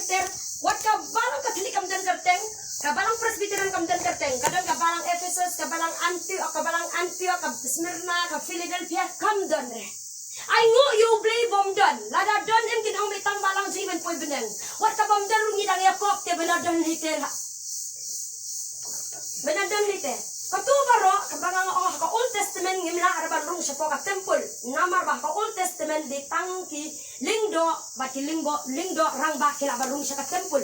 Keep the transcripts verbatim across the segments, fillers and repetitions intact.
Ter, wat ka balang Katholik kam don kyrteng, ka balang Presbyterian kam don kyrteng, ka don ka balang Ephesus, ka balang Antioch, ka balang Antioch, ka Smyrna, ka Philadelphia, kam don re. Ai nguh ïa U Blei bym don, lada don em kin ong me tang balang jingmyntoi bneng. Wat ka bym don ruh ngi dang ïa pop te ba na don hi te la. Ba na don hi te. Kato baroh kaba nga ong ha ka Old Testament ngim lah re ban rung shapoh ka temple. Namar ba ha ka Old Testament dei tang ki lyngdoh, bad ki lyngdoh, lyngdoh rangbah ki lah ban rung sha ka temple.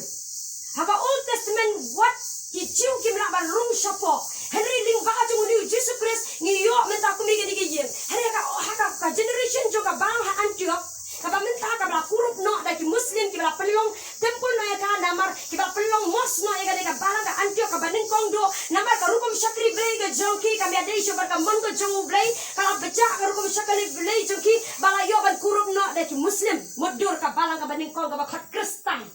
Ha ka Old Testament wat ki Jiw kim lah ban rung shapoh. Hynrei lyngba jong une u Jisu Khrist ngi ïoh mynta kum ïa kane ka ïing. Hynrei ha ka, ha ka, ka generation jong ka balang ha Antioch, kaba mynta kaba la kurup noh da ki Muslim kiba la pynlong temple noh ïa ka namar, kiba la pynlong mosque noh ïa ka, dei ka balang ka Antioch kaba nyngkong duh, namar ka rukom shakri Blei ka jong ki kam ïadei shuh bad ka mon ka jong U Blei, ka la bajah ka rukom shakri Blei jong ki, ba la ïoh ban kurup noh da ki Muslim. Mutdur ka balang kaba nyngkong kaba khot Khristan.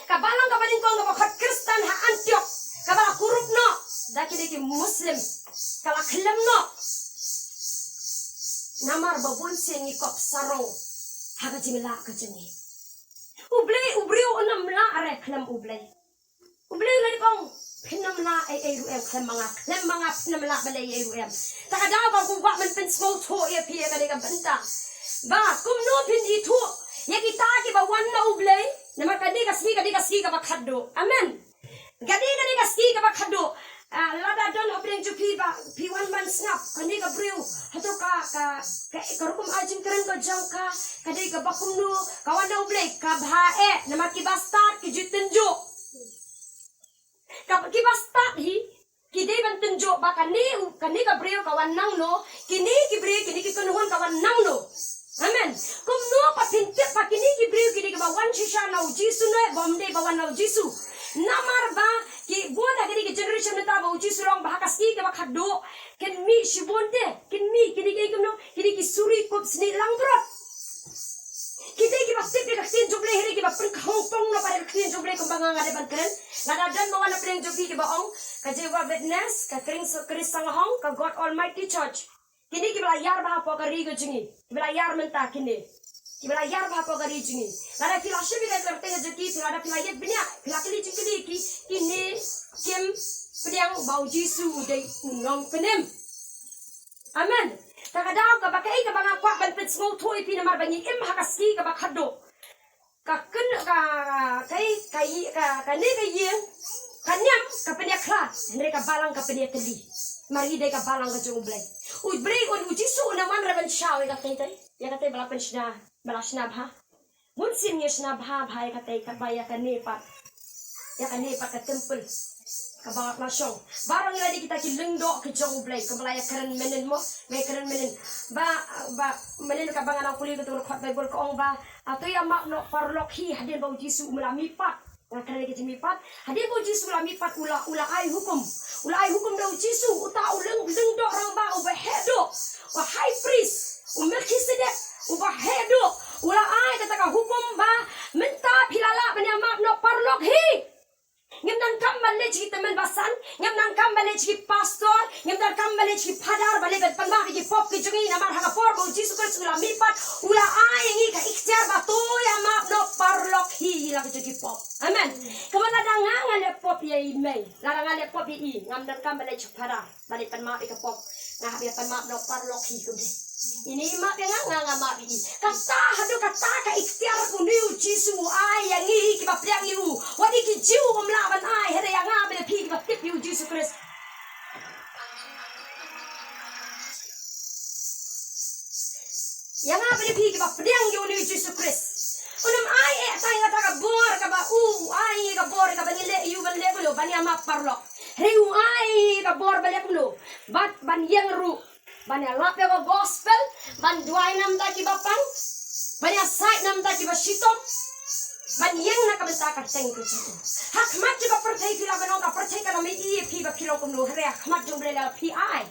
Ka balang kaba nyngkong kaba khot Khristan ha Antioch, kaba la kurup noh da kine ki Muslim, ka la khlem noh. Namar ba bun sien ngi kop sarong ha ka jinglah ka jong ngi. U Blei, u briew un ym lah re khlem U Blei. U Blei u la dep ong, phin ym lah ei ei ruh em khlem ma nga, khlem ma nga phin ym lah ban leh ei ei ruh em. Ta ka daw ba kum kwah ban pynsngewthuh ïa phi ïa kane ka bynta. Ba kumno phin ithuh ïa kita kiba wan na U Blei? Namar kane ka sngi, kane ka sngi kaba khatduh. Amen. Kane, kane ka sngi kaba khatduh. Ah, lada don hapdeng jong phi ba phi wan ban sngap, kane ka briew, hato ka, ka, ka, ka rukom ai jingkren ka jong ka, ka dei kaba kumno, ka wan na U Blei, kaba eh, namar kiba stad ki ju tynjuh. Ka, kiba stad hi ki dei ban tynjuh ba kane u, kane ka briew ka wan nangno, kine ki briew, kine ki kynhun ka wan nangno. Amen. Kumno pat phin tip ba kine ki briew ki dei kiba wan shisha na U Jisu ne bym dei ba wan na U Jisu? Namar ba ki bun ha kine ki generation mynta ba U Jisu u la ong ba ha ka sngi kaba khatduh kin mih shibun te, kin mih kine ki, kumno, kine ki suri kup snieh langbrot. Ki dei kiba tip ïa ka ktien jong U Blei, hynrei kiba pynkhongpong noh pat ïa ka ktien jong U Blei kumba nga nga dei ban kren. Lada don ba wan hapdeng jong phi kiba ong ka Jehovah Witness, ka Kring, Kring Sanghong, ka God Almighty Church. Kine kiba la ïar bha hapoh ka ri ka jong ngi. Kiba la ïar mynta kine. Kiba la ïar bha hapoh ka ri jong ngi. Lada phi la shim ïa ka kyrteng ka jong ki, phi, lada phi la ïeit bniah, phi la kylli jingkylli ki, kine kim pdiang ba U Jisu u dei u nongpynim. Amen. Ta ka daw kaba kaei kaba nga kwah ban pynsngewthuh ïa phi namar ba ngi im ha ka sngi kaba khatduh. Ka kyn, ka, kaei, ka i, ka, kane ka ïing, ka niam, ka pynïakhlad, hynrei ka balang ka pynïatylli. Namar hi dei ka balang ka jong U Blei. U Blei un, U Jisu un ym wan re ban shaw ïa katei, ïa katei ba la pynshna, ba la shna bha. Bun sien ngi shna bha bha ïa katei, kaba ïa kane pat, ïa kane pat ka temple kaba la shong. Baroh ngi la dei kita ki lyngdoh ki jong U Blei, kaba la ïakren mynnin mo, ba ïakren mynnin. Ba, ba mynnin kaba nga nang pule kato ka dkhot Baibl ka ong ba, ah, to ïa map noh paralok hi hadien ba U Jisu u la mihpat. Nga kren ïa ka jingmihpat. Hadien ba U Jisu u la mihpat u la, u la ai hukum. U la ai hukum da U Jisu, uta u lyng, lyngdoh rangbah uba heh duh, u high priest, u Melchizedek uba heh duh. U la ai kata ka hukum ba mynta phi la lah ban ïa map noh paralok hi. Ngim donkam ban leit sha ki tymmen basan, ngim donkam ban leit sha ki pastor, ngim donkam ban leit sha ki phadar, ban leit ban pynmap ïa ki pop ki jong ngi, namar ha ka por ba U Jisu Khrist u la mihpat, u la ai ïa ngi ka iktiar ba to ïa map noh paralok hi ïa la ki jong ki pop. Amen. Kumba lada nga nga leh pop ïa i mei, lada nga leh pop ïa i, ngam donkam ban leit sha ki phadar ban leit pynmap ïa ka pop. Nga hap ïa pynmap noh paralok hi kumne. Ine i map ïa nga, nga nga map ïa i. Kata haduh katta ka iktiar une U Jisu u ai ïa ngi kiba pdiang ïa u. Wat ïa ki Jiw um lah ban ai, hynrei ïa nga bad ïa phi kiba tip ïa U Jisu Khrist. Ïa nga bad ïa phi kiba pdiang ïa une U Jisu Khrist. Un ym ai eh tang ïa kata ka bor kaba u ai, ka bor kaba ngi leh ïa u ban leh kumno, ban ïa map paralok. Hynrei u ai ka bor ba leh kumno, bad ban ïeng ruh, ban ïalap ïa ka gospel, ban duwai na bynta kiba pang, ban ïasaid na bynta kiba shitom, ban ïeng na ka bynta ka kyrteng ka jong u. Ha khmat jong ka pyrthei phi lah ban ong ka pyrthei kan ym ïohi ïa phi ba phi long kumno, hynrei ha khmat jong U Blei lada phi ai,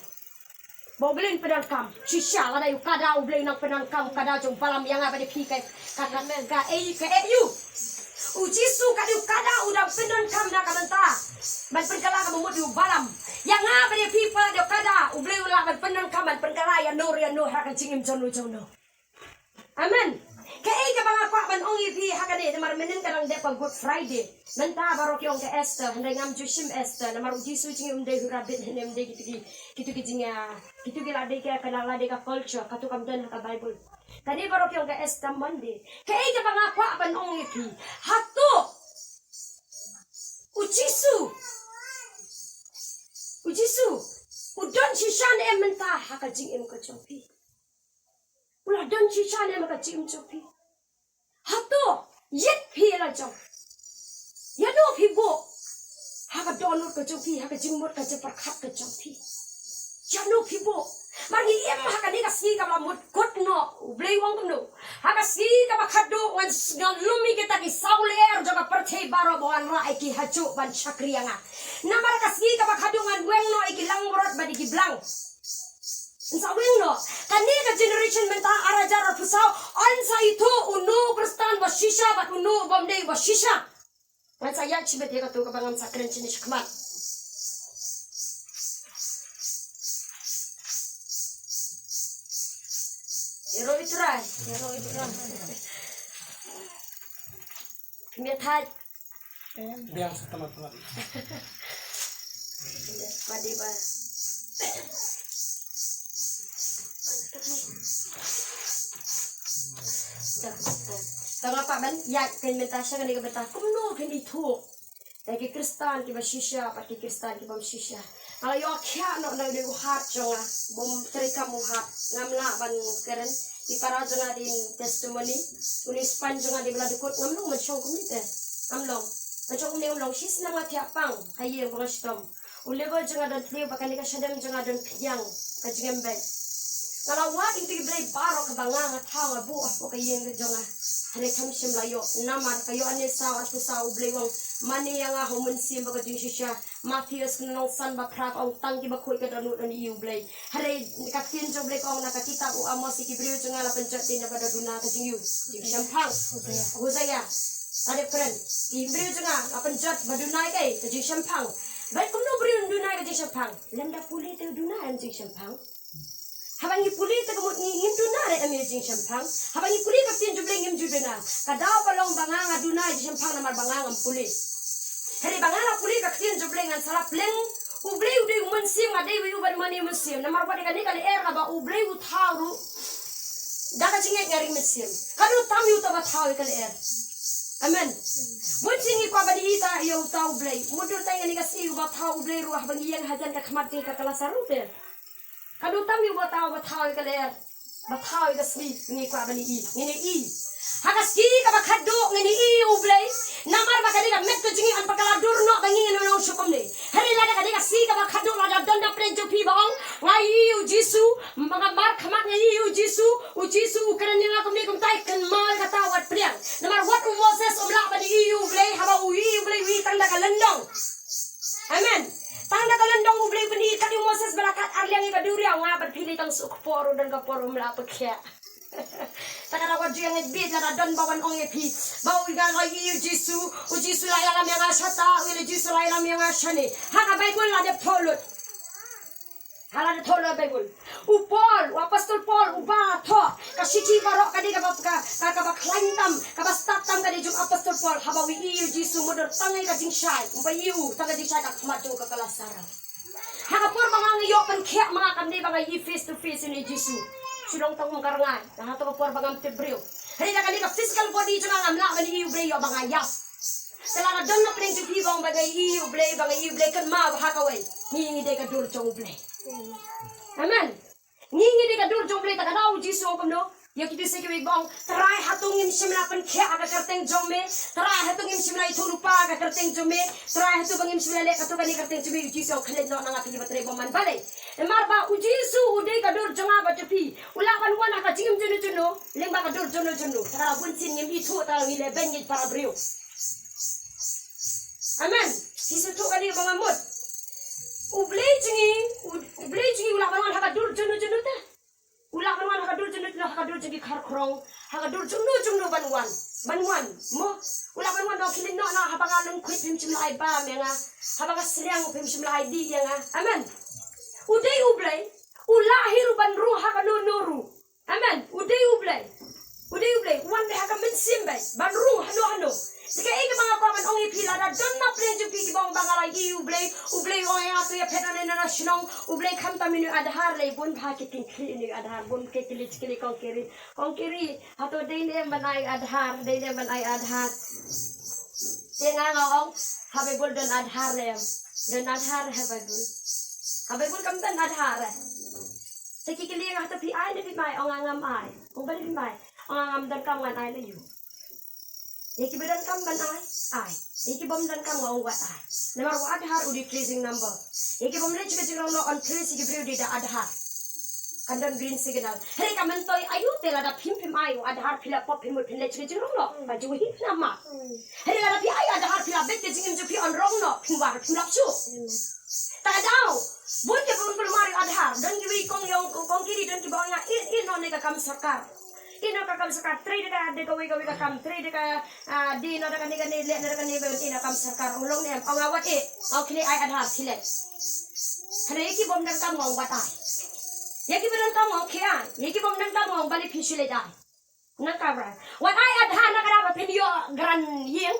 ba U Blei un pyndonkam. Shisha lada ïa u kada U Blei u nang pyndonkam, u kada jong u Balaam, ïa nga bad ïa phi ka, ka, ka, ka, eh, ka eh ïa u. U Jisu ka dei u kada u dang pyndonkam na ka bynta ban pynkylla kaba mut ïa u Balaam. Ïa nga bad ïa phi pat la dei u kada U Blei u lah ban pyndonkam ban pynkylla ïano ïano ha ka jingim jong no jong no. Amen. Kaei kaba nga kwah ban ong ïa phi ha kane, namar mynnin ka dang dep ka Good Friday. Mynta baroh ki ong ka Easter, hynrei ngam ju shim Easter, namar u Jisu jong ngi um dei u rabbit, hynrei um dei kito ki, kito ki jingïa, kito ki la dei ka, ka la dei ka culture, kato kam don ha ka Bible. Kane baroh ki ong ka Easter Monday. Kaei kaba nga kwah ban ong ïa phi. Hato u Jisu, u Jisu u don shisha ne em mynta ha ka jingim ka jong phi? U la don shisha ne em ha ka jingim jong phi? Hato ïit phi la jong? Ïano phi buh ha ka dohnud ka jong phi, ha ka jingmut ka jingpyrkhat ka jong phi? Ïano phi buh? Mar ngi im ha kane ka sngi kaba la mut kut noh, U Blei u ong kumno? Ha ka sngi kaba khatduh ngan s-, ngan lum ïa kita ki saw lyer jong ka pyrthei baroh ba wan rah ïa ki hajuh ban shakri ïa nga. Namar ha ka sngi kaba khatduh ngan weng noh ïa ki langbrot bad ïa ki blang. Yn sa weng noh. Kane ka generation mynta ar hajar arphew saw, yn sa ithuh uno u Khristan ba shisha bad uno u bym dei ba shisha. Ngan sa ïaid shibit ïa kato kaba ngam sa kren shane shakhmat. Ïaroh ïa u Trai, ïaroh ïa u Trai. Khmih thait. Biang sa tama tama. Ba dei ba. Tang tang. Tang apa ban ïaid kein mynta sha kane ka bynta kumno kein ithuh. Ïa ki Khristan kiba shisha bad ki Khristan kiba ym shisha. Nga la ïoh khiah noh na u dei u hat jong nga, bym trei kam u hat. Ngam lah ban kren. I para jong nga dei testimony. Une u spine jong nga dei ba la dkut, ngam long ban shong kumne te. Ngam long ban shong kumne, ngam long. Shisnem nga thiah pang ha ïing ba nga shitom. U liver jong nga don thliew bad kane ka shadem jong nga don khñiang, ka jingem beit. Nga la wad ïa ki blei baroh kaba nga, nga thaw nga buh hapoh ka ïing ka jong nga. Hynrei kam shym la ïoh. Namar ka Ïoannis saw arphew saw, U Blei u ong, mane ïa nga ha u mynsiem bad ka jingshisha. Mathaios khyndai lynnong san bad phra ka ong, tang kiba khuid ka dohnud yn ïohi U Blei. Hynrei ka ktien jong U Blei ka ong na ka kitab u Amos, ïa ki briew jong nga la pynjot dei na ba da duna ka jingïohi, jingshemphang. Hosea. Ka dei kren, ki briew jong nga la pynjot ba duna ïa kaei, ka jingshemphang. Bad kumno briew yn duna ïa ka jingshemphang? Lymda pule te u duna em jingshemphang. Haba ngi pule te ka mut ngi, ngim duna re em ïa jingshemphang. Haba ngi pule ka ktien jong U Blei ngim ju duna. Ka daw ka long ba nga nga duna ïa jingshemphang namar ba nga ngam pule. Hynrei ba nga la pule ka ktien jong U Blei ngan sa la pleng. U Blei u dei u mynsiem, nga dei uwei u ban mane mynsiem. Namar wat ïa kane ka lyer kaba U Blei u thaw ruh da ka jingngeit nga ring mynsiem. Ka dei u tam ïa uta ba thaw ïa ka lyer. Amen. Bun sien ngi kwah ban ïohi ïa uta U Blei. Mutdur tang ïa kane ka sngi uba thaw U Blei ruh haba ngi ïeng hajan ka khmat jong ka ka la sa ruh te. Ka dei u tam ïa uba thaw, ba thaw ïa ka lyer, ba thaw ïa ka sngi, ngi kwah ban ïohi, ngin ïohi. Ha ka sngi kaba khatduh ngin ïohi ïa U Blei. Namar ba ka dei ka met ka jong ngi, yn pat ka la dur noh ba ngi ngin ym long shuh kumne. Hynrei lada ka dei ka sngi kaba khatduh, lada don na pdeng jong phi ba ong, nga ïohi ïa U Jisu, ma nga mar khmat nga ïohi ïa U Jisu, U Jisu u kren ïa nga kumne kumtai, kynmaw ïa kata wat pdiang. Namar wat u Moses um lah ban ïohi ïa U Blei, haba u ïohi ïa U Blei u ïohi tang da ka lyndong. Amen. Tang da ka lyndong U Blei u pyni, kat ïa u Moses ba la kat ar liang ïa ka duriaw, nga bad phi dei tang shu ka por, u don ka por um lah pynkhiah. Te ka la wat ju ïa ngeit bit, lada don ba wan ong ïa phi ba u, nga ïohi ïa U Jisu, U Jisu la ïalam ïa nga shata, U Jisu la ïalam ïa nga shane. Ha ka Baibl la dep thoh lut. Ha la dep thoh lut Baibl. U Paul, u apostol Paul, uba thoh ka shithi baroh ka dei kaba, ka, ka, kaba khlaiñ tam, kaba stad tam ka dei jong u apostol Paul. Haba u ïohi ïa U Jisu mutdur tang ïa ka jingshai, um pat ïohi u, tang ka jingshai ka khmat jong u ka la saraw. Ha ka por ba nga ïoh pynkhiah ma nga kam dei ba nga ïohi face to face ïa U Jisu. Shu long tang um ka rngai. Hato ka por ba ngam tip briew. Hynrei da kane ka physical body jong nga ngam lah ban ïohi U Blei ïoh ba nga ïap. Te lada don na pdeng jong phi ba ong ba nga ïohi U Blei, ba nga ïohi U Blei, kynmaw ba ha kawei ngi, ngi dei ka dur jong U Blei. Amen. Ngi, ngi dei ka dur jong U Blei, te ka daw U Jisu u ong kumno? Ïa kito sa kiwei ba ong, Trai hato ngim shym la pynkhiah ha ka kyrteng jong me? Trai hato ngim shym la ïathuhlypa ha ka kyrteng jong me? Trai hato ba ngim shym la leh kato kane ka kyrteng jong me? U Jisu u ong, khie leit noh na nga phi kiba trei bymman. Balei? Namar ba U Jisu u dei ka dur jong nga bad jong phi. U lah ban wan ha ka jingim juno juno, lyngba ka dur juno juno. Te ka la bun sien ngim ithuh, te ka la ngi lehbeiñ ngi para briew. Amen. Phi sngewthuh kane ba nga mut? U Blei jong ngi, U, U Blei jong ngi u lah ban wan ha ka dur juno juno te. U lah ban wan ha ka dur juno juno, ha ka dur jong ki khar khrong, ha ka dur juno juno ban wan. Ban wan. Mo, u lah ban wan, u ong khie leit noh na, haba nga lyngkhuit phim shym la ai bam ïa nga. Haba nga sliang phim shym la ai dih ïa nga. Amen. U dei U Blei, u lah hi ruh ban rung ha kano kano ruh. Amen. U dei U Blei. U dei U Blei, u wan beit ha ka mynsiem beit, ban rung hano hano. Te kaei kaba nga kwah ban ong ïa phi, lada don na pdeng jong phi kiba ong ba nga la ïohi U Blei, U Blei u ong ïa nga to ïa phet na ne na shnong, U Blei khamtam ïa u Aadhaar lei, bun bha ki ktien khlieh ïa u Aadhaar, bun ki kylli kylli kong ki ri, kong ki ri, hato dei ne em ban ai Aadhaar, dei ne em ban ai Aadhaar. Te nga nga ong, ha Baibl don Aadhaar ne em? Don Aadhaar ha Baibl? Ha Baibl kam don Aadhaar eh. Te ki kylli nga hato phi ai ne phim ai, ong nga ngam ai. Ong balei phim ai? Ong nga ngam donkam, ngan ai la ïa u. Ïa kiba donkam ban ai, ai. Ïa kiba ym donkam nga ong wat ai. Namar u Aadhaar u dei tracing number. Ïa kiba ym leit sha ka jingrong noh yn trace ïa ki briew dei da Aadhaar. Kan don green signal. Hynrei ka myntoi aïu te lada phim phim ai u Aadhaar, phi la pop, phin mut phin leit sha ka jingrong noh. Ba ju hi na ma. Hynrei lada phi ai Aadhaar phi la beit ka jingim jong phi yn rong noh, phin war phin lap shuh. Ta ka daw, bun kiba bun kulmar ïa u Aadhaar, don kiwei kong ïong kong ki ri, don kiba ong nga ïeh ïeh noh ne ka kam sorkar. Ïeh noh ka kam sorkar, trei da ka, da kawei kawei ka kam, trei da ka, ah, die noh da kane kane, leh noh da kane, ïeh noh kam sorkar, ong long ne em, ong nga wat ïeh, ong khie ai Aadhaar khie leit. Hynrei ïa kiba ym donkam nga ong wat ai. Ïa kiba donkam nga ong khie ai, ïa kiba ym donkam nga ong balei phin shu leit ai. Nangta ba wat ai Aadhaar na ka daw ba phin ïoh grant ïing.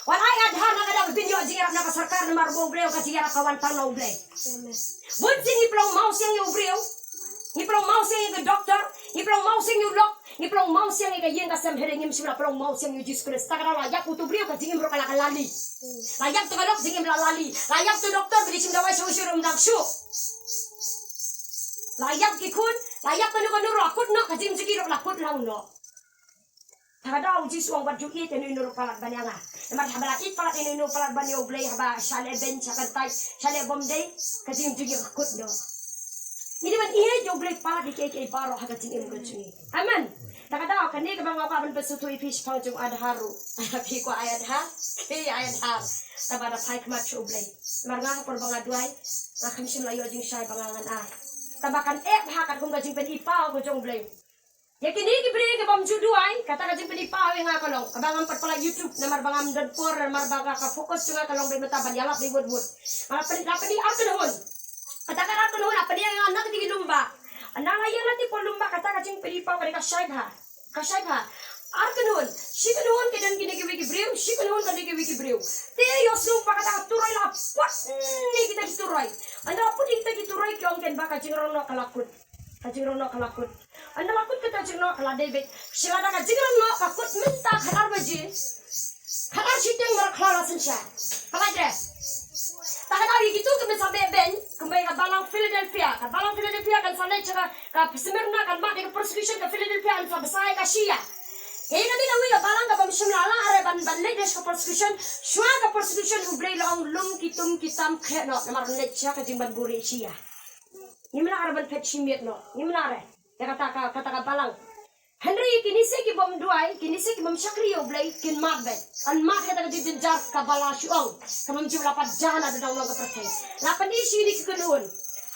Wat ai Aadhaar na ka daw ba phin ïoh jingïarap na ka sorkar, namar ba U Blei ka jingïarap ka wan tang na U Blei. Bun sien ngi pynlong mawsiang ïa u briew. Ngi pynlong mawsiang ïa ka doktor. Ngi pynlong mawsiang ïa u lok. Ngi pynlong mawsiang ïa ka ïing ka sem, hynrei ngim shym la pynlong mawsiang ïa u Jisu Khrist. Ta ka daw la ïap uto u briew ka jingim ruh ka la ka lali. La ïap uto ka lok jingim la lali. La ïap uto u doktor ba dei shim dawai shuh shuh ruh ym dang shuh. La ïap ki khun, la ïap kano kano ruh la kut noh, ka jingim jong ki ruh la kut lang noh. Ta ka daw u Jisu u ong wat ju ïeit ïano ïano ruh palat ban ïa nga. Namar haba la ïeit palat ïano ïano palat ban ïa U Blei, haba sha leh beiñ sha kyntait, sha leh bymdei, ka jingim jong ngi ka kut noh. Ngi dei ban ïeit ïa U Blei palat ïa kiei kiei baroh ha ka jingim ka jong ngi. Amen. Ta ka daw kane kaba nga kwah ban pynsngewthuh ïa phi shaphang jong u Aadhaar ruh. Phi kwah ai Aadhaar, phi ai Aadhaar. Tangba da phai khmat sha U Blei. Namar nga ha por ba nga duwai, nga khlem shym la ïoh jingshai ba nga ngan ai. Tangba kan eh bha katkum ka jingpyni paw ka jong U Blei. Ïa kine ki briew kiba ym ju duwai, kata ka jingpyni paw ïa nga ka long kaba ngam pat plie YouTube, namar ba ngam don por, namar ba ka, ka focus jong nga ka long beit mynta ban ïalap beit wut wut. Nga la pyni, la pyni ar kynhun. Kata ka ar kynhun la pyni ïa nga na kata ki lum ba, na la ïeng la tip por lum ba, kata ka jingpyni paw ka dei ka shai bha. Ka shai bha. Ar kynhun, shi kynhun ki don kine kiwei ki briew, shi kynhun ka don kiwei ki briew. Te ïohsngew ba kata ka turoi la put ne kita ki turoi. Ynda la put ne kita ki turoi, ki ong ken ba ka jingrong noh ka la kut. Ka jingrong noh ka la kut. Ynda la kut kata jingrong noh ka la dei beit. Shi lada ka jingrong noh ka kut mynta khatar baje, khatar shiteng, mar khlaw la synshar. Ka la dei. Ta ka daw ïa kito kiba sa beh beiñ, kumba ïa ka balang Philadelphia. Ka balang Philadelphia kan sa leit sha ka, ka Smyrna, kan mad ïa ka persecution, ka Philadelphia kan sa bsa ïa ka shi ïa. Ïa kane kawei ka balang kaba ym shym la lah re ban, ban leit sha ka persecution. Shuwa ka persecution U Blei u la ong lum ki tum ki tam khreh noh, namar leit sha ka jingban buhrieh shi ïa. Ngim lah re ban phet shi miet noh. Ngim lah re. Ïa kata ka, kata ka balang. Hynrei kine se ki bym duwai, kine se ki bym shakri ïa U Blei, kin mad beit. Yn mad ha kata ka jingjynjar kaba la shu ong, kaba ym ju la pat jan ha dang long ka pyrthei. La pyni shi ne ki kynhun.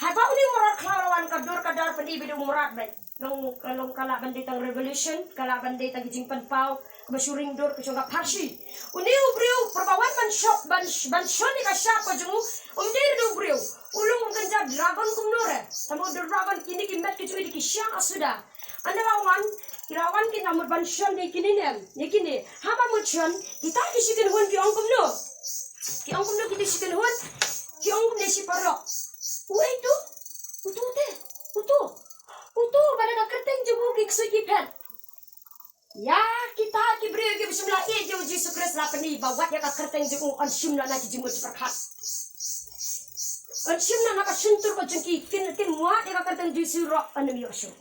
Haba une u mrad khlaw la wan, ka dur ka dar pyni ba dei u mrad beit. Long, long ka lah ban dei tang revolution, ka lah ban dei tang ki jingpynpaw kaba shu ring dur ka jong ka pharshi. Une u briew, pyrba wan ban shop, ban, ban shon ïa ka shap ka jong u, um dei ruh u briew. U long u kynja dragon kumno re. Tangba u dragon, kine ki met ki jong u dei ki sha suda. Ynda la wan, ki la wan, ki la mut ban shon ïa kine ne em, ïa kine. Haba mut shon, kita ki shi kynhun ki ong kumno? Ki ong kumno kita shi kynhun? Ki ong kumne shi paralok? Uei uto? Uto te? Uto? Uto ba da ka kyrteng jong u ki ksuid ki phet. Ïa kita ki briew kiba shym la ïeit ïa u Jisu Khrist la pyni ba wat ïa ka kyrteng jong u yn shim noh na ki jingmut jingpyrkhat. Yn shim noh na ka shyntur ka jong ki, kin, kin wad ïa ka kyrteng Jisu ruh yn ym ïoh shuh.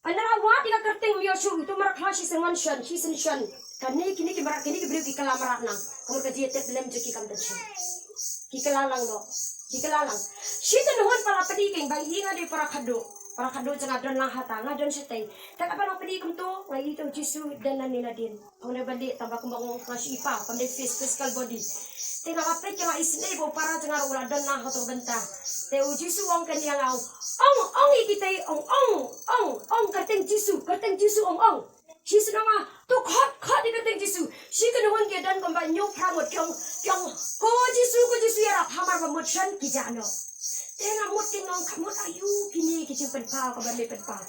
Ynda la wad ïa ka kyrteng ym ïoh shuh, uto u mrad khlaw shisien wan shon, shisien shon. Kane, kine ki mrad, kine ki briew ki kylla mrad nang. Ka mut ka jingïatep lem jong ki kam don shuh. Ki kylla lang noh. Ki kylla lang. Shi kynhun pat la pyni kein ba i nga dei para khadduh. Para khadduh jong nga don lang hata, nga don shatei. Te kaba la pyni kumto, nga ïohi te u Jisu don nangne nadien. Ym dei ban leh tang ba kumba nga ong, nga shu i paw, kam dei phys-, physical body. Te nga la peit, nga la isynei ba u para jong nga ruh u la don lang hato ka bynta. Te u Jisu u ong kein ïa nga, ong, ong ïa kitei, ong, ong, ong, ong kyrteng Jisu, kyrteng Jisu, ong, ong. Shisien ong nga, to khot, khot ïa kyrteng Jisu. Shi kynhun ki don kumba hynñiew phra ngut, ki ong, ki ong, ko Jisu, ko Jisu ïarap, hamar ba mut shon ki jah noh. Te nga mut, te nga ong, ka mut aïu kine ki jingpynpaw kaba me pynpaw.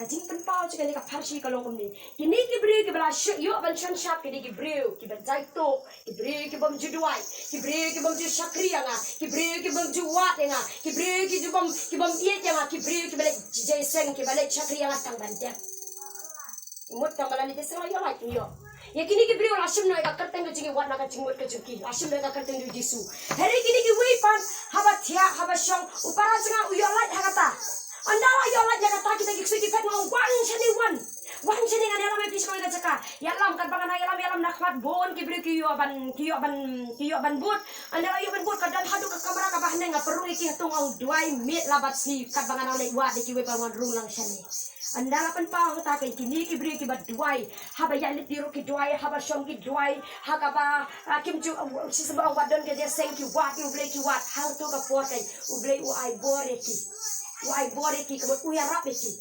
Ka jingpynpaw jong kane ka pharshi ka long kumne. Kine ki briew kiba la shu ïoh ban shon shap, kine ki briew kiba jai tuh, ki briew ki bym ju duwai, ki briew ki bym ju shakri ïa nga, ki briew ki bym ju wad ïa nga, ki briew ki ju bym, ki bym ïeit ïa nga, ki briew kiba leit jai seng, kiba leit shakri ïa nga tang ban dep. Mut tang ba la leit jai seng la ïoh lait, ïoh. Ïa kine ki briew la shim noh ïa ka kyrteng ka jingïawad na ka jingmut ka jong ki, la shim noh ïa ka kyrteng jong u Jisu. Hynrei kine kiwei pat, haba thiah, haba shong, u para jong nga u ïoh lait ha kata. Ynda la ïoh lait ha kata, kita ki ksuid ki phet, nga ong, wan shane, wan. Wan shane, ngan ïalam ïa phi sha kawei ka jaka. Ïalam, katba nga dang ïalam, ïalam na khmat, bun ki briew ki ïoh ban, ki ïoh ban, ki ïoh ban bud. Ynda la ïoh ban bud, ka don haduh ka kamra kaba haneng, nga pynrung ïa ki hato, nga ong, duwai miet la bad sngi, katba nga dang leit wad ïa kiwei ba wan rung lang shane. Ynda la pynpaw hangta, kane kine ki briew kiba duwai, haba ïaid lynti ruh ki duwai, haba shong ki duwai, ha kaba, ah, kim ju, ah, shisha ba ong ba don ka jingïaseng, ki wad ïa U Blei, ki wad. Hangto ka por, kane U Blei u ai bor ïa ki. U ai bor ïa ki, ka mut u ïarap ïa ki.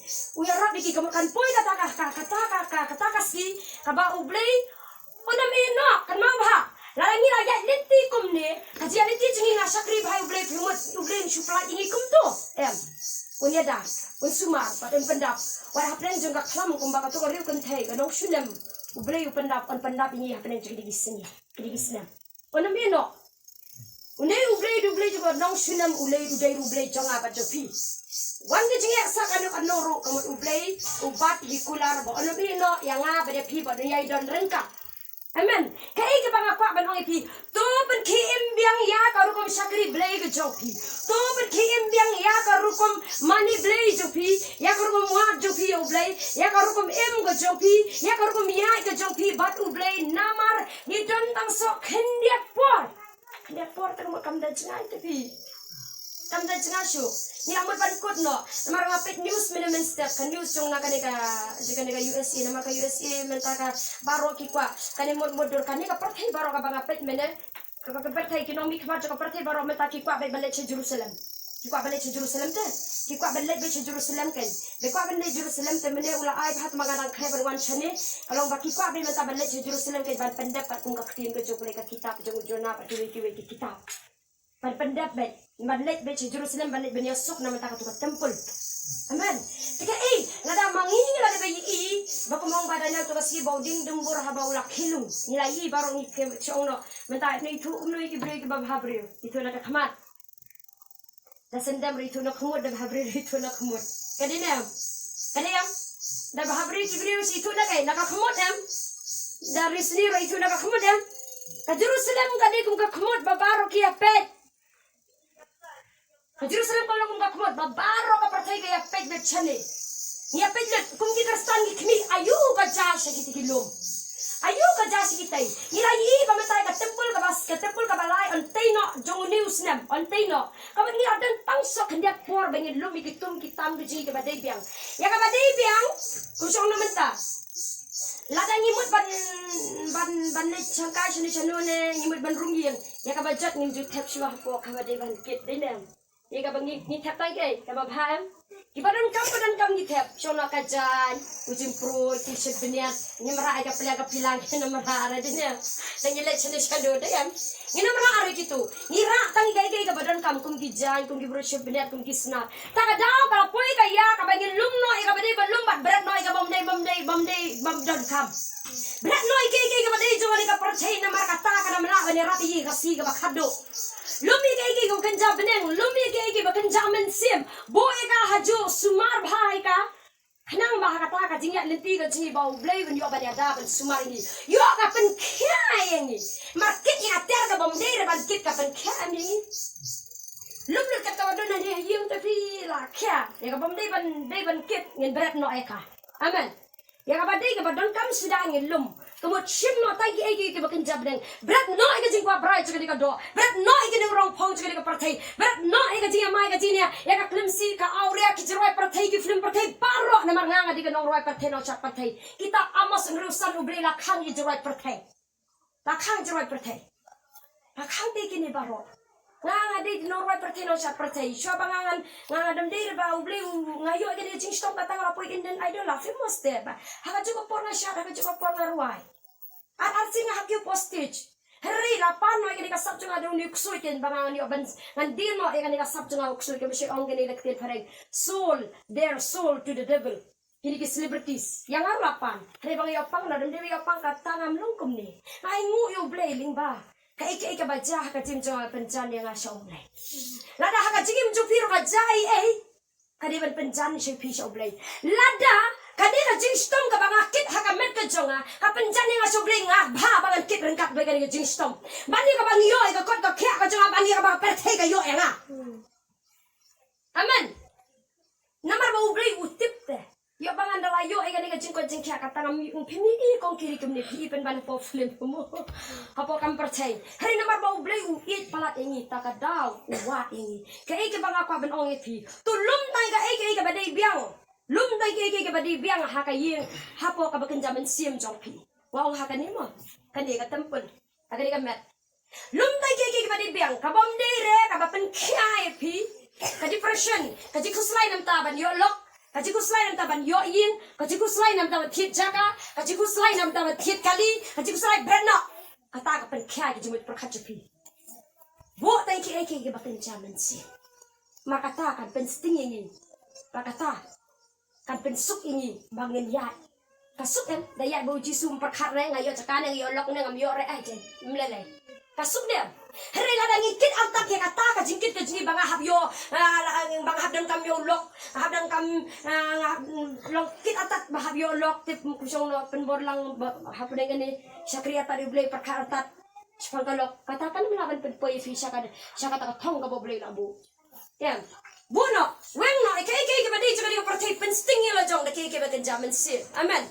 U ïarap ïa ki, ka mut kan poi kata ka, ka, kata ka, ka, kata ka sngi kaba U Blei un ym ïehnoh, kynmaw bha. Lada ngi la ïaid lynti kumne, ka jingïaid lynti jong ngi, nga shakri bha ïa U Blei, phi mut U Blei un shu pynlait ïa ngi kumto? Em. Un ïada, un sumar bad un pyndap. Wat hapdeng jong ka khlam kumba kato ka riew kynthei, ka nongshun lem, U Blei u pyndap, un pyndap ïa ngi hapdeng jong kine ki sngi, kine ki snem. Un ym ïehnoh. Une U Blei u dei U Blei jong ka nongshun lem, U Blei u dei U Blei jong nga bad jong phi. Wan ka jingeh sha kano kano ruh, ka mut U Blei u bat ïa ki kular ba un ym ïehnoh ïa nga bad ïa phi bad un ïai don ryngkat. Amen. Kaei kaba nga kwah ban ong ïa phi, to pynkhie im biang ïa ka rukom shakri Blei ka jong phi. To pynkhie im biang ïa ka rukom mane Blei jong phi, ïa ka rukom wad jong phi ïa U Blei, ïa ka rukom im ka jong phi, ïa ka rukom ïaid ka jong phi bad U Blei, namar ngi don tang soh khyndiat por. Khyndiat por te ka mut kam da jngai te phi. Kam da jngai shuh. Ngi la mut ban kut noh. Namar nga peit news mynne mynstep, ka news jong na kane ka, jong kane ka U S A, namar ka U S A mynta ka baroh ki kwah. Kane mut mutdur, kane ka pyrthei baroh kaba nga peit mynne. Ka, ka, ka pyrthei, ki nongmihkhmat jong ka pyrthei baroh mynta ki kwah beit ban leit sha Jerusalem. Ki kwah ban leit sha Jerusalem te. Ki kwah ban leit beit sha Jerusalem kein. Ba kwah ban leit Jerusalem te mynne u la ai bha te ma nga dang khlem ban wan shane. Ka long ba ki kwah beit mynta ban leit sha Jerusalem kein ban pyndep katkum ka ktien ka jong U Blei, ka kitab jong u Jonah bad kiwei kiwei ki kitab. Ban pyndep beit, ban leit beit sha Jerusalem, ban leit ban ïasuk na mynta kato ka templ. Amen. Te kaei, lada ma ngi ngi la dep ïohi ba kum ong ba Daniel, to ka sngi ba u dieng dumbur haba u la khie lung. Ngi la ïohi baroh ngi, ki shong noh. Mynta ngi ithuh kumno ïa ki briew kiba bhabriew? Ithuh na ka khmat. Da sendam ruh ithuh na ka khmut, da bhabriew ruh ithuh na ka khmut. Ka dei ne em? Ka dei em? Da bhabriew ki briew shi ithuh na kaei? Na ka khmut em? Da riewsniew ruh ithuh na ka khmut em? Ka Jerusalem ka dei kum ka khmut ba baroh ki ïa peit. Ka Jerusalem ka long kum ka khmut ba baroh ka pyrthei ka ïa peit beit shane. Ngi ïa peit lut kum ki Khristan, ngi khmih aïu ka jia sha kitei ki lum. Aïu ka jia sha kitei. Ngi la ïohi ba mynta ka templ kaba, ka templ kaba lai, un tei noh jong une u snem, un tei noh. Ka mut ngi la don tang soh khyndiat por ba ngin lum ïa ki tum ki tam ki jong ngi kiba dei biang. Ïa kaba dei biang, kum shong na mynta, lada ngi mut ban, ban, ban leit shangkai shano shano ne ngi mut ban rung ïing, ïa kaba jot ngin ju thep shuwa hapoh kaba dei ban kit, dei ne em? Ïa kaba ngi, ngi thep tang kaei? Kaba bha em? Kiba donkam, ba donkam ngi thep. Shong noh ka jaiñ, u jingpruid, ki shit bniat, ngim rah ïa ka pliang ka pilang, ngim rah re, dei ne em? Te ngi leit shano shano, dei em? Ngim rah re kito. Ngi rah tang ïa kaei kaei kaba donkam, kum ki jaiñ, kum ki pruid shit bniat, kum ki snar. Ta ka daw ba la poi ka ïa kaba ngin lum noh ïa kaba dei ban lum bad bret noh ïa kaba ym dei, bym dei, bym dei, bym donkam. Bret noh ïa kaei kaei kaba dei jong kane ka pyrthei, namar kata ka dang lah ban ïarap ïa ngi ha ka sngi kaba khatduh. Lum ïa kaei kaei kaba kynja bneng, lum ïa kaei kaei kaba kynja mynsiem. Buh ïa ka hajuh, sumar bha ïa ka. Khnang ba ha kata ka jingïaid lynti ka jong ngi ba U Blei un ïoh ban ïada ban sumar ïa ngi. Ïoh ka pynkhiah ïa ngi. Mar kit ïa ka tiar kaba ym dei re ban kit, ka pynkhiah ïa ngi. Lum lut kat kaba don hangne ha ïing te phi la khiah. Ïa kaba ym dei ban, dei ban kit ngin bret noh ïa ka. Amen. Ïa kaba dei kaba donkam suda ngin lum. Ka mut shim noh tang kiei kiei kiba kynja bneng. Bret noh ïa ka jingkwah brai jong kane ka doh. Bret noh ïa kane ka rong phong jong kane ka pyrthei. Bret noh ïa ka jingïamai, ka jingnia, ïa ka klim sih, ka awria, ki jingrwai pyrthei, ki film pyrthei baroh, namar nga nga dei ka nongrwai pyrthei nongshad pyrthei. Kitab Amos hynriew san, U Blei la khang ïa jingrwai pyrthei. La khang jingrwai pyrthei. La khang te kine baroh. Nga nga dei nongrwai pyrthei nongshad pyrthei. Shuwa ba nga ngan, nga nga dang dei re ba U Blei u, nga ïoh kane ka jingshitom ka tang la poi Indian Idol, la famous te ba. Ha kajuh ka por nga shad, ha kajuh ka por nga rwai. Ar ar sien nga hap kiew postage. Hynrei la pan noh ïa kane ka sap jong nga da une u ksuid, kein ba nga ngan ïoh ban, ngan die noh ïa kane ka sap jong nga u ksuid, kaba shai ong kane da ka ktien phareng: sold their soul to the devil. Kine ki celebrities. Ïa nga ruh la pan. Hynrei ba nga ïoh pang na, dang dei ba ïoh pang kata ngam long kumne. Nga ai nguh ïa U Blei lyngba kaei kaei kaba jia ha ka jingim jong nga, pynjan ïa nga sha U Blei. Lada ha ka jingim jong phi ruh ka jia ei ei, ka dei ban pynjan sha phi sha U Blei. Lada kane ka jingshitom kaba nga kit ha ka met ka jong nga ka pynjan ïa nga sha U Blei, nga bha ba ngan kit ryngkat bad kane ka jingshitom. Ban ïa kaba ngi ïoh ïa ka kot ka khiah ka jong nga, ban ïa kaba ka pyrthei ka ïoh ïa nga. Amen. Namar ba U Blei u tip te. Ïoh ba ngan da la ïoh ïa kane ka jingkot jingkhiah, kata ngam ïoh. Phi mih i kong kiri kumne, phi i pynban hapoh film mo, hapoh kam pyrthei. Hynrei namar ba U Blei u ïeit palat ïa ngi, ta ka daw u wad ïa ngi. Kaei kaba nga kwah ban ong ïa phi, to lum tang kaei kaei kaba dei biang. Lum tang kaei kaei kaba dei biang ha ka ïing, hapoh kaba kynja mynsiem jong phi. Nga ong ha kane mo, kane ka temple, ha kane ka met. Lum tang kaei kaei kaba dei biang, kaba ym dei re kaba pynkhia ïa phi. Ka depression, ka jingkhuslai namar ban ïoh lok, ka jingkhuslai namar ban ïoh ïing, ka jingkhuslai namar ban thied jaka, ka jingkhuslai namar ban thied kali, ka jingkhuslai bret noh. Kata ka pynkhia ïa ka jingmut pyrkhat jong phi. Buh tang kaei kaei kaba kynja mynsiem. Mar kata kan pynsting ïa ngi. Mar kata kan pynsuk ïa ngi ba ngin ïaid. Ka suk em, da ïaid bad U Jisu, ym pyrkhat re nga ïoh jaka ne, nga ïoh lok ne, ngam ïoh re, ai te, ym lei lei. Ka suk ne em. Hynrei lada ngi kit artat ïa kata ka jingkit ka jong ngi ba nga hap ïoh, ah, ba nga hap donkam ïoh lok, nga hap donkam, ah, nga hap, mm, long kit artat ba hap ïoh lok, tip kum shong noh pynbor lang ba hap ne kane, shakri artat ïa U Blei, pyrkhat artat shaphang ka lok. Kata kan ym lah ban pynpoi ïa phi sha ka, sha kata ka thong kaba U Blei u la buh. Em. Buh noh, weng noh ïa kaei kaei kaba dei jong kane ka pyrthei, pynsting ïa la jong da kaei kaei ba kynja mynsiem. Amen.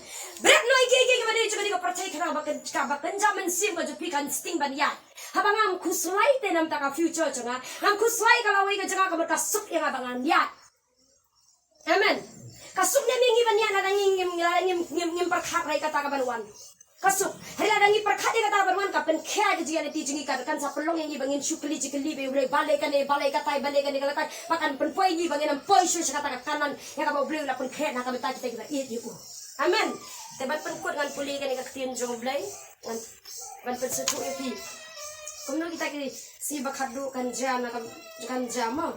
Bret noh ïa kaei kaei kaba dei jong kane ka pyrthei, khnang ba kyn, kaba kynja mynsiem ka jong phi kan sting ban ïaid. Haba ngam khuslai te namar ka future jong nga, ngam khuslai ka lawei ka jong nga, ka mut ka suk ïa nga ba ngan ïaid. Amen. Ka suk ne em ïa ngi ban ïaid lada ngi ngim, lada ngim, ngim, ngim pyrkhat re ïa kata kaban wan. Ka suk. Hynrei lada ngi pyrkhat ïa kata kaban wan, ka pynkhia ïa ka jingïaid lynti jong ngi, ka kan sa pynlong ïa ngi ba ngin shu kylli jingkylli ba, U Blei, balei kane, balei katai, balei kane ka latai. Ba kan pynpoi ïa ngi ba ngin ym poi shuh sha kata ka Kanaan ïa kaba U Blei u la pynkhreh na ka bynta kita kiba ïeit ïa u. Amen. Te ban pynkut ngan pule kane ka ktien jong U Blei. Ngan, ban pynsngewthuh ïa phi. Kumno kita ki sngi ba khatduh kan jia na ka, kan jia mo.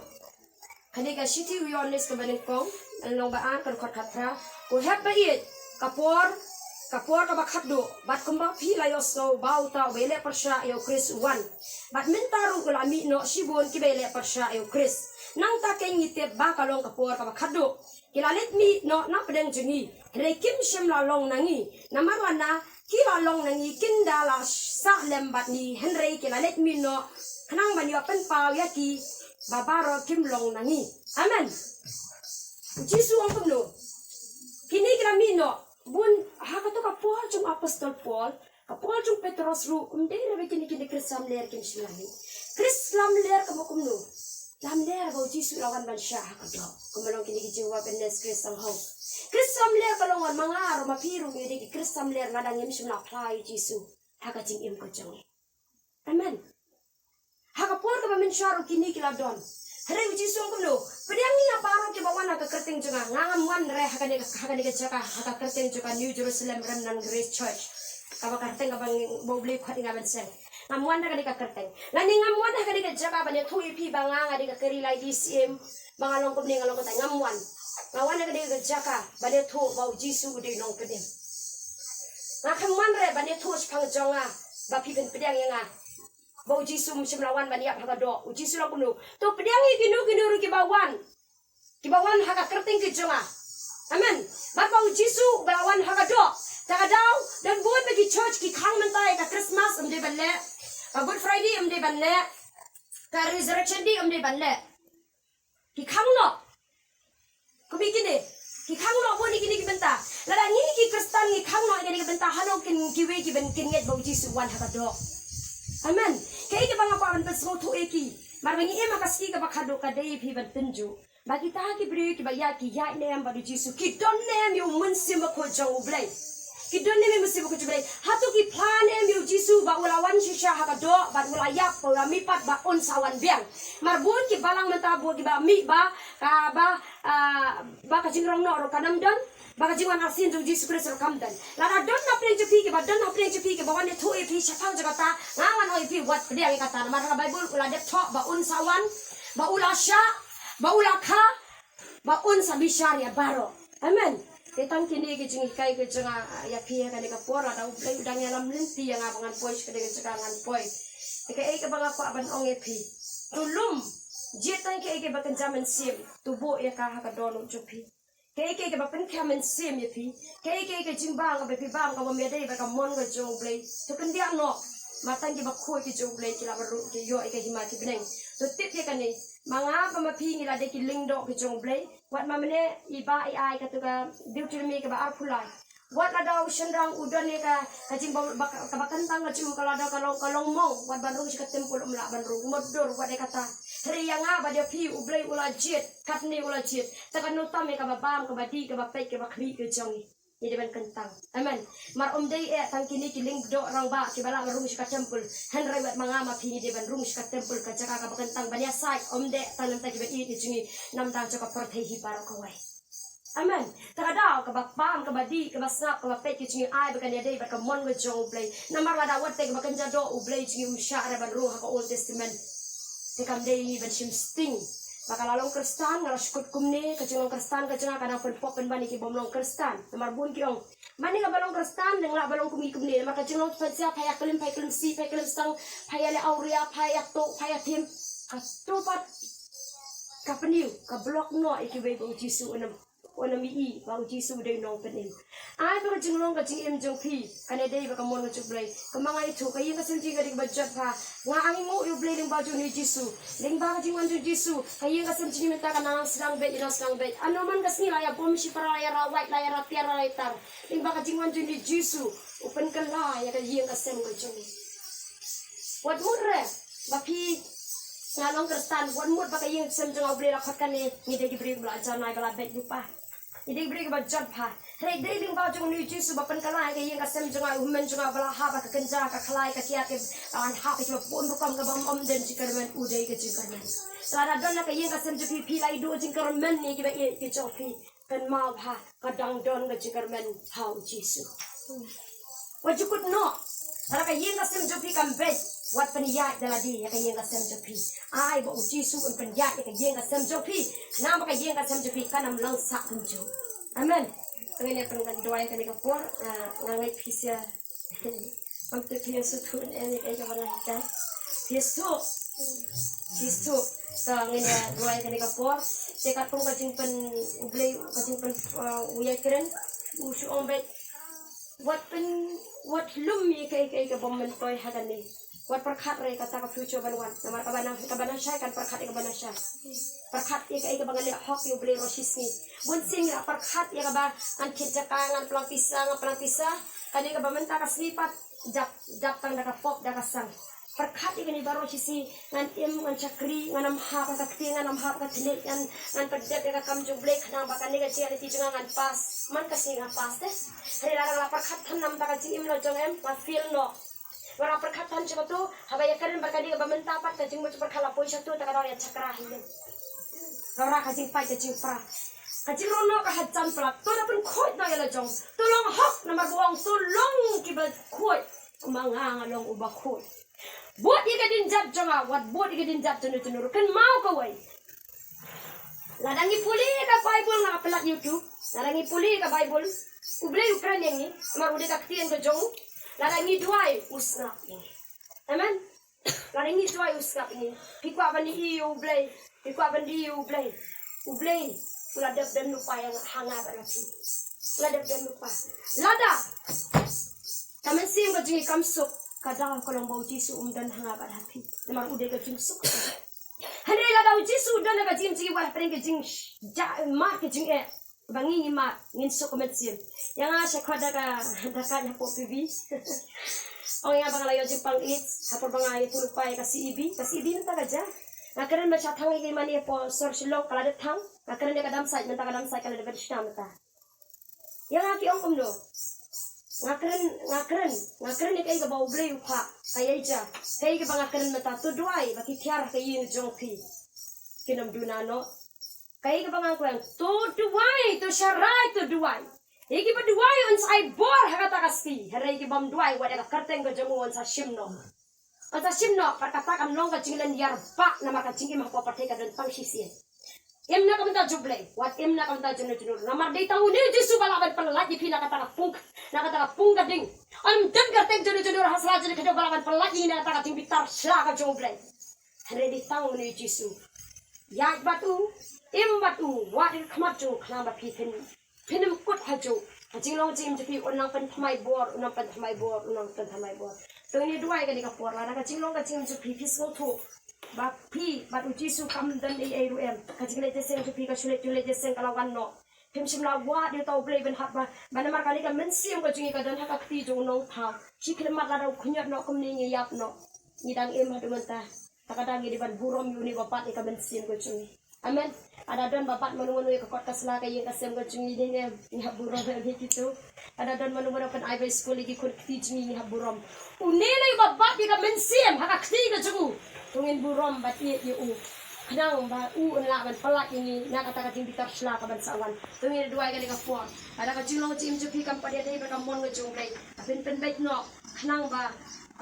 Kane ka shithi u Ïoannis kaba nyngkong, lynnong ba ar, ka dkhot khatphra. Ko hep ba ïeit, ka por, ka por kaba khatduh, bad kumba phi la ïohsngew ba uta uba ïaleh pyrshah ïa U Khrist u wan. Bad mynta ruh u la mih noh shibun kiba ïaleh pyrshah ïa U Khrist. Nangta kein ngi tip ba ka long ka por kaba khatduh. Ki la leit mih noh na pdeng jong ngi, hynrei kim shym la long na ngi. Namar lada ki la long na ngi, kin da la sah lem bad ngi, hynrei ki la leit mih noh khnang ban ïoh pynpaw ïa ki ba baroh kim long na ngi. Amen. U Jisu u ong kumno? Kine ki la mih noh. Bun ha kato ka por jong u apostol Paul, ka por jong u Petros ruh, ym dei re ba kine, kine ki Khrist lamler kim shym la mih. Khrist lamler ka mut kumno? Lamler ba U Jisu u la wan ban shah ha ka doh. Kumba long kine ki Jehovah Witness, Khrist sanghong. Khrist lamler ka long wan, ma nga ruh ma phi ruh ngi dei ki Khrist lamler lada ngim shym la phla ïa U Jisu ha ka jingim ka jong ngi. Amen. Ha ka por kaba mynshuwa ruh kine ki la don. Hynrei U Jisu u ong kumno? Pdiang ïa baroh kiba wan ha ka kyrteng jong nga. Nga ngam wan re ha kane ka, ha kane ka jaka, ha ka kyrteng jong ka New Jerusalem Remnant Grace Church. Kaba ka kyrteng kaba ngi, ba U Blei u khot ïa nga ban seng. Ngam wan ha kane ka kyrteng. Lane ngam wan ha kane ka jaka ban ïathuh ïa phi ba nga, nga dei ka Kari Lady Syiem. Ba nga long kumne, nga long kumtai, ngam wan. Nga wan ha kane ka jaka ban ïathuh ba U Jisu u dei u nongpynim. Nga khlem wan re ban ïathuh shaphang jong nga ba phi pynpdiang ïa nga. Ba U Jisu um shym la wan ban ïap ha ka doh. U Jisu u ong kumno? To pdiang ïa kino kino ruh kiba wan, kiba wan ha ka kyrteng ka jong nga. Amen. Bad ba U Jisu uba la wan ha ka doh. Ta ka daw, don bun ba ki church ki khang mynta ïa ka Christmas ym dei ban leh. Ka Good Friday ym dei ban leh. Ka Resurrection Day ym dei ban leh. Ki khang noh. Kumne kine. Ki khang noh bun ïa kine ki bynta. Lada ngi ki Khristan ngi khang noh ïa kine ki bynta, hano kin kiwei ki ban, kin ngeit ba U Jisu u wan ha ka doh? Amen. Kaei kaba nga kwah ban pynsngewthuh ïa ki, mar ba ngi im ha ka sngi kaba khatduh, ka dei ïa phi ban tynjuh ba kita ki briew kiba ïaid, ki ïaid ne em bad U Jisu? Ki don ne em ïa U Mynsiem Bakhuid jong U Blei? Ki don ne em ïa U Mynsiem Bakhuid jong U Blei? Hato ki phla ne em ïa U Jisu ba u la wan shisha ha ka doh bad u la ïap, ba u la mihpat, ba un sa wan biang? Mar bun ki balang mynta, bun kiba mih ba, ah, ba, ah, ba ka jingrong noh ruh kan ym don, ba ka jingwan arsien jong U Jisu Khrist ruh kam don. Lada don hapdeng jong phi kiba, don hapdeng jong phi kiba wan ïathuh ïa phi shaphang jong kata, nga ngan ong ïa phi, wat pdiang ïa kata. Namar ha ka Baibl u la dep thoh ba un sa wan, ba u la shah, ba u la kha, ba un sa bishar ïa baroh. Amen. Te tang kine ki jinghikai ki jong nga ïa phi ha kane ka por, lada U Blei u dang ïalam lynti ïa nga ba ngan poi sha kane ka jaka ngan poi. Te kaei kaba nga kwah ban ong ïa phi, to lum jied tang kaei kaba kynja mynsiem, to buh ïa ka ha ka dohnud jong phi. Kaei kaei kaba pynkhia mynsiem ïa phi, kaei kaei ka jingbam kaba phi bam kaba ym ïadei bad ka mon ka jong U Blei, to khyndiat noh. Namar tang kiba khuid ki jong U Blei ki lah ban rung, ki ïoh ïa ka hima ki bneng. To tip ïa kane, ma nga bad ma phi ngi la dei ki lyngdoh ki jong U Blei. Wat ma mynne i Bah i ai katu ka Deuteronomi kaba arphew lai. Wat lada u shynrang u don ïa ka, ka jingba, ba, kaba kyntang ka jong u, ka lada ka long, ka long mong, wat ban rung sha ka templ um lah ban rung, mutdur wat ïa kata. Hynrei ïa nga bad ïa phi U Blei u la jied, katne u la jied. Te kano tam ïa kaba bam, kaba dih, kaba peit, kaba khmih ka jong ngi, ngi dei ban kyntang. Amen. Namar ym dei eh tang kine ki lyngdoh rangbah kiba lah ban rung sha ka templ. Hynrei wat ma nga ma phi ngi dei ban rung sha ka templ, ka jaka kaba kyntang ban ïasaid, ym dei tang na bynta kiba ïeit ki jong ngi, na bynta jong ka pyrthei hi baroh kawei. Amen. Te ka daw kaba bam, kaba dih, kaba sngap, kaba peit ki jong ngi, ai ba kan ïadei bad ka mon ka jong U Blei. Namar lada wat te kaba kynja doh, U Blei jong ngi um shah re ban rung ha ka Old Testament. Te kam dei ban shim sting. Ba ka la long Khristan, nga la shu kut kumne, ka jinglong Khristan ka jong nga ka dang pynpop pynban ïa ki bym long Khristan. Namar bun ki ong, mane kaba long Khristan, dang lah ba long kumne kumne. Namar ka jinglong pynshai, pha ïa klim, pha ïa klim sih, pha ïa klim stang, pha ïa leh awria, pha ïa tuh, pha ïa thim. Kato pat ka pynïoh, ka block noh ïa kiwei ba U Jisu u nym, u nym ïohi ba U Jisu u dei u nongpynim. Ai ba ka jinglong ka jingim jong phi kan ïadei bad ka mon ka jong U Blei. Kumba nga ïathuh, ka ïing ka sem jong ngi ka dei kaba jot bha. Nga ainguh ïa U Blei lyngba jong U Jisu. Lyngba ka jingwan jong U Jisu, ka ïing ka sem jong ngi mynta ka nang sdang beit, ïa nang sdang beit. Ano man ka sngi la ïa bom shipara, la ïa rawait, la ïa ratiar, la ïa tar. Lyngba ka jingwan jong U Jisu, u pynkylla ïa ka ïing ka sem ka jong ngi. Wat mut re ba phi, nga long Khristan, wat mut ba ka ïing ka sem jong nga U Blei la khot kane, ngi dei ki briew ba la janai, ba la beit lypa. Ngi dei ki briew ba jot bha. Hynrei dei lyngba jong U Jisu ba pynkylla ïa ka ïing ka sem jong nga, u hynmen jong nga ba la hap ha ka kynja, ka khlai, ka kiad, ka la hap ha kiba bun rukom, kaba ym don jingkyrmen, u dei ka jingkyrmen. Lada don ha ka ïing ka sem jong phi, phi la ïoh jingkyrmen ïa kiba ïeit ki jong phi, kynmaw bha, ka dang don ka jingkyrmen ha U Jisu. Wat ju kut noh. Lada ka ïing ka sem jong phi kam beit, wat pynïaid da lade ïa ka ïing ka sem jong phi. Ai ba U Jisu un pynïaid ïa ka ïing ka sem jong phi. Namar ka ïing ka sem jong phi kan ym long sah kumjuh. Amen. Ngin ïa pynduwai kane ka por, ah, nga ngeit phi sa. Ym tip phi ïa sngewthuh ne em ïa kaei kaba nga hikai. Phi ïa sngewthuh. Phi ïa sngewthuh. Sa ngin ïa duwai kane ka por. Te katkum ka jingpyn, U Blei, ka jingpyn, ah, u ïakren, u shu ong beit, wat pyn, wat lum ïa kaei kaei kaba ym myntoi ha kane. Wat pyrkhat re ïa kata ka future ban wan. Namar kaba nang, kaba nang shai kan pyrkhat ïa kaba nang shai. Pyrkhat ïa kaei kaba ngan leh hok ïa U Blei ruh shisngi. Bun sien ngi la pyrkhat ïa kaba ngan thied jaka, ngan pynlong pisa, ngan pynlong pisa. Kane kaba mynta ka sngi pat dap, dap tang da ka pop da ka sang. Pyrkhat ïa kane baroh shisngi, ngan im, ngan shakri, ngan ym hap ha ka kti, ngan ym hap ha ka thylliej, ngan, ngan pyndep ïa ka kam jong U Blei khnang ba kane ka jingïaid lynti jong nga ngan pass. Man ka sngi nga pass te. Hynrei lada nga la pyrkhat than namar ka jingim la jong em, nga fail noh. Nga la pyrkhat than sha kato, haba ïakren bad kane kaba mynta pat ka jingmut jingpyrkhat la poi sha kato, te ka dang ïa shakri hi ïa. Ka ra ka jingpait ka jingpra. Ka jingrong noh ka hajan palat. To da pynkhuid noh ïa la jong. To long hok namar ba ong to long kiba khuid. Kumba nga nga long uba khuid. Bud ïa ka dien jat jong nga, wat bud ïa ka dien jat jong u jong u ruh. Kynmaw kawei. Lada ngi pule ka Baibl, nga ka pynlait ïa utu. Lada ngi pule ka Baibl, U Blei u kren ïa ngi, namar u dei ka ktien ka jong u. Lada ngi duwai, u sngap ïa ngi. Amen. Lada ngi duwai u sngap ïa ngi. Phi kwah ban ïohi ïa U Blei. Phi kwah ban ïohi ïa U Blei. U Blei u la dep don lypa ïa nga, ha nga bad ha phi. U la dep don lypa. Lada ka mynsiem ka jong ngi kam suk, ka daw ka long ba U Jisu um don ha nga bad ha phi. Namar u dei ka jingsuk. Hynrei lada U Jisu u don ha ka jingim jong ngi, wat hapdeng ka jing, ja, mad ka jingeh, ba ngi ngi mad, ngin suk ka mynsiem. Ïa nga sha khot da ka, da ka hapoh P B. Ong ïa nga ba nga la ïoh jingpang AIDS, ha por ba nga ïathuh lypa ïa ka C E B, ka C E B mynta ka jia. Nga kren ba sha thang ïa ka mane hapoh sor Shillong ka la dep thang. Nga kren ïa ka dam sait, mynta ka dam sait ka la dep ban shna mynta. Ïa nga ki ong kumno. Nga kren, nga kren, nga kren ïa kaei kaba U Blei u phah, ka ïa jia. Kaei kaba nga kren mynta, to duwai ba ki thiar ha ka ïing jong phi, kin ym duna noh. Kaei kaba nga kwah, to duwai, to sharai, to duwai. Ïa kiba duwai un sa ai bor ha kata ka sngi. Hynrei ïa ki bym duwai, wat ïa ka kyrteng ka jong u un sa shim noh. Kata shim noh, bad kata kan long ka jinglynñiar bah, namar ka jingim hapoh pyrthei ka don tang shisien. Im na ka bynta jong U Blei, wat im na ka bynta jong u junom. Namar dei tang une u Jisu ba lah ban pyllait ïa phi na kata ka pung, na kata ka pung ka ding. Ym don kyrteng jong u junom ha sla jong u khyndew ba lah ban pyllait ïa ngi na kata ka jingbitar sla ka jong U Blei. Hynrei dei tang une u Jisu. Ïaid bad u, im bad u, wad ïa ka khmat jong u khnang ba phin, phin ym kut hajuh. Ka jinglong jingim jong phi un nang pynthymmai bor, un nang pynthymmai bor, un nang pynthymmai bor. To ngin ïa duwai kane ka por, lada ka jinglong ka jingim jong phi phi sngewthuh ba phi bad u Jisu kam don ei ei ruh em. Ka jingleh jingïaseng jong phi, ka shu leh jingleh jingïaseng ka la wan noh. Phim shym la wad ïa uta U Blei ban hap ba, ba namar kane ka mynsiem ka jong ngi ka don ha ka kti jong u Nongthaw. Shi khyllipmat lada u khñiot noh kumne ngi ïap noh. Ngi dang im haduh mynta. Te ka dang ngi dei ban burom ïa une ba bat ïa ka mynsiem ka jong ngi. Amen. Lada don ba bat mano mano ïa ka kot ka sla ka ïing ka sem ka jong ngi, ngi hap burom ïa ngi kito. Lada don mano mano ban ai bai skul ïa ki khun kti jong ngi, ngi hap burom. Une lei ba bat ïa ka mynsiem ha ka kti ka jong u. To ngin burom bad ïeit ïa u. Khnang ba u un lah ban pyllait ïa ngi na kata ka jingbitar sla ka ban sa wan. To ngin duwai kane ka por. Lada ka jinglong jingim jong phi kam pat ïadei bad ka mon ka jong U Blei, phin pynbeit noh. Khnang ba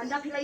ynda phi la